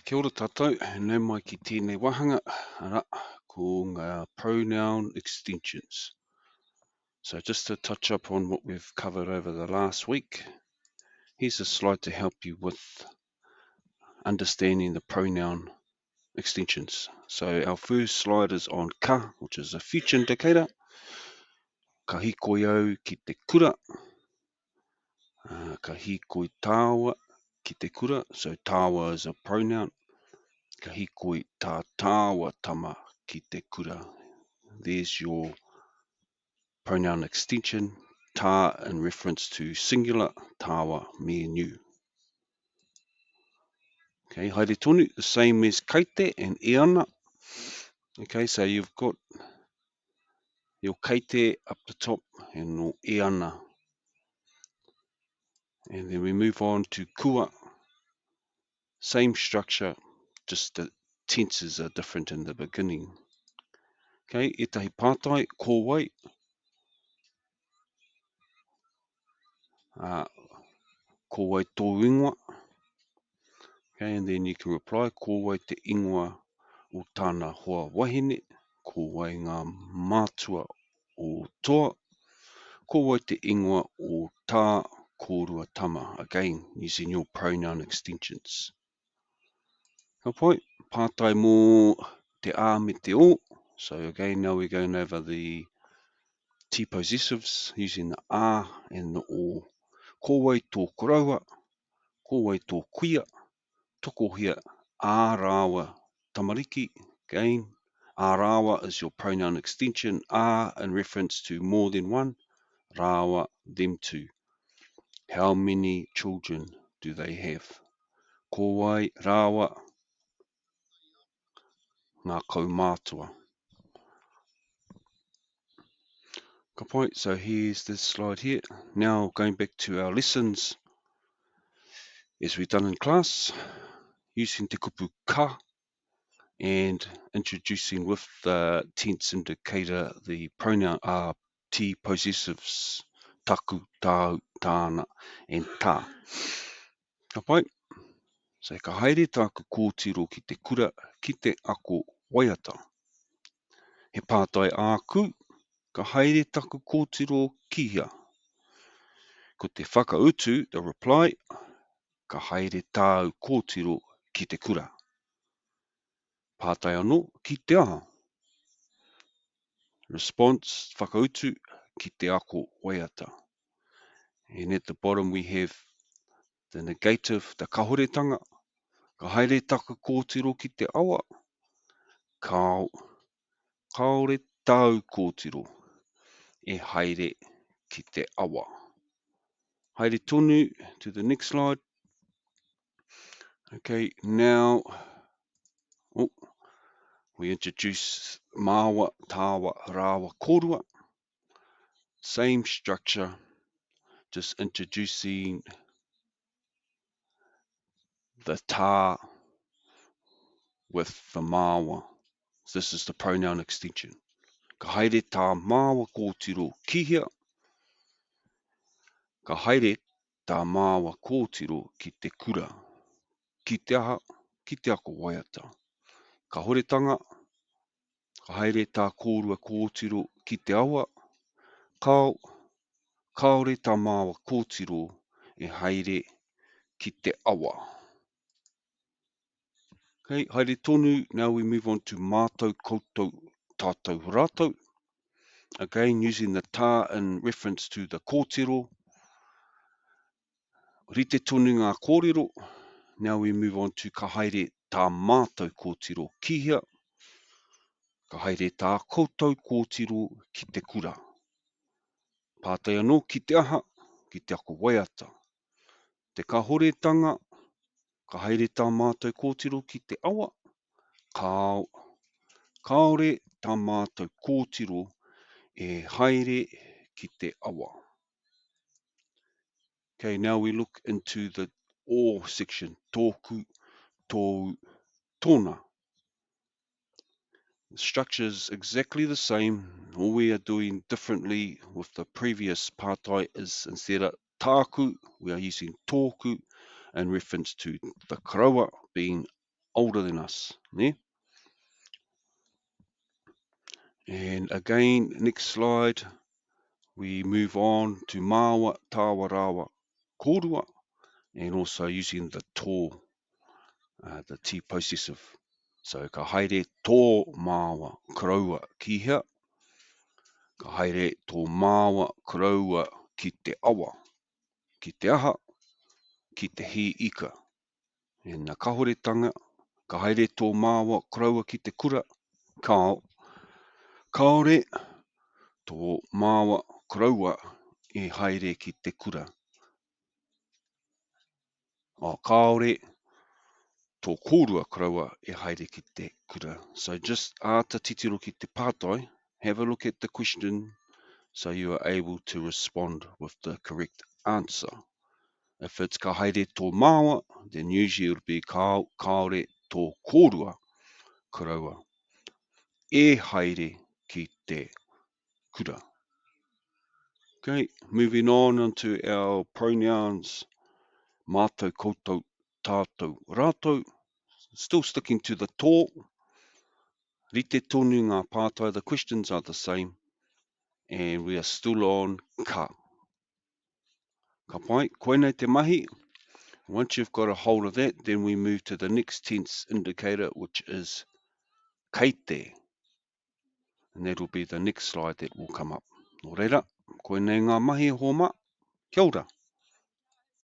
Kia ora tātou, nau mai ki tēnei wāhanga, arā, ko ngā pronoun extensions. So just to touch up on what we've covered over the last week, here's a slide to help you with understanding the pronoun extensions. So our first slide is on ka, which is a future indicator. Ka hikoi au ki te kura. Uh, ka hikoi tāua ki te kura, so tāua is a pronoun. Ka hikoi tā tāua tama ki te kura. There's your pronoun extension, tā in reference to singular, tāua, me and you. Okay, haere tonu, the same as kaite and e ana. Okay, so you've got your kaite up the top and no e ana. And then we move on to kua. Same structure, just the tenses are different in the beginning. Okay, ētahi pātai, ko wai? Uh, ko wai tō ingoa? Okay, and then you can reply, ko wai te ingoa o tāna hoa wahine, ko wai ngā mātua o Toa, ko wai te ingoa o tā kōrua tama, again, using your pronoun extensions. Ka pai, pātai mō te a me te o. So again, now we're going over the T possessives using the a and the o. Ko wai tō koroua, ko wai tō kuia, tokohia ā rāua tamariki, again, ā rāua is your pronoun extension, ā in reference to more than one, rāua, them two. How many children do they have? Ko wai rāua ngā kaumātua? Ka pai, so here's this slide here. Now going back to our lessons as we've done in class, using te kupu ka and introducing with the tense indicator the pronoun uh, T possessives, taku, tāu, tāna, and tā. Ka pai. So ka haere tāku kōtiro ki te kura ki te ako waiata. He pātai āku, ka haere taku kōtiro ki hea? Ko te whakautu, the reply, ka haere tāu kōtiro ki te kura. Pātai anō, ki te aha? Response, whakautu, ki te ako waiata. And at the bottom we have the negative, the kahoretanga. Ka haere taku kōtiro ki te awa. Kao, kāore tāu kōtiro e haere ki te awa. Haere tonu to the next slide. Okay, now oh, we introduce māua, tāua, rāua, kōrua. Same structure, just introducing the tā with the māua. This is the pronoun extension. Ka haere tā māua kōtiro ki hea? Ka haere tā māua kōtiro ki te kura. Ki te aha? Ki te ako waiata. Kahoretanga, Ka haere tā kōrua kōtiro ki te awa. Kāo, kāore tā māua kōtiro e haere ki te awa. Okay, haere tonu, now we move on to mātou, koutou, tātou, rātou. Again, using the tā in reference to the kōtiro. Rite tonu ngā kōrero, now we move on to ka haere tā mātou kōtiro ki hea, ka haere tā koutou kōtiro ki te kura. Pātai anō ki te aha, ki te ako waiata. Te kahoretanga, ka haere tā mātou kōtiro ki te awa, kāo, kāore tā mātou kōtiro e haere ki te awa. Okay, now we look into the o section, tōku, tōu, tōna. The structure is exactly the same. All we are doing differently with the previous pātai is instead of tāku, we are using tōku in reference to the karaua being older than us. Ne? And again, next slide, we move on to māua, tāua, rāua, kōrua, and also using the tō, uh, the T possessive. So ka haere tō māua koroua ki hea? Ka haere tō māua koroua ki te awa. Ki te aha? Ki te hī ika. And the kahoretanga, ka haere tō māua koroua ki te kura? Kāo. Kāore tō māua koroua e haere ki te kura. Oh, kāore tō kōrua koroua e haere ki te kura. So just āta titiro ki te pātai, have a look at the question so you are able to respond with the correct answer. If it's ka haere tō māua, then usually it would be kao, kāore tō kōrua koroua e haere ki te kura. Okay, moving on onto our pronouns, mātou, koutou, tātou, rātou. Still sticking to the tō. Rite tonu ngā pātai, the questions are the same. And we are still on ka. Ka pai, koinei te mahi. Once you've got a hold of that, then we move to the next tense indicator, which is kei te. And that will be the next slide that will come up. Nō reira, koinei ngā mahi hōma. Kia ora.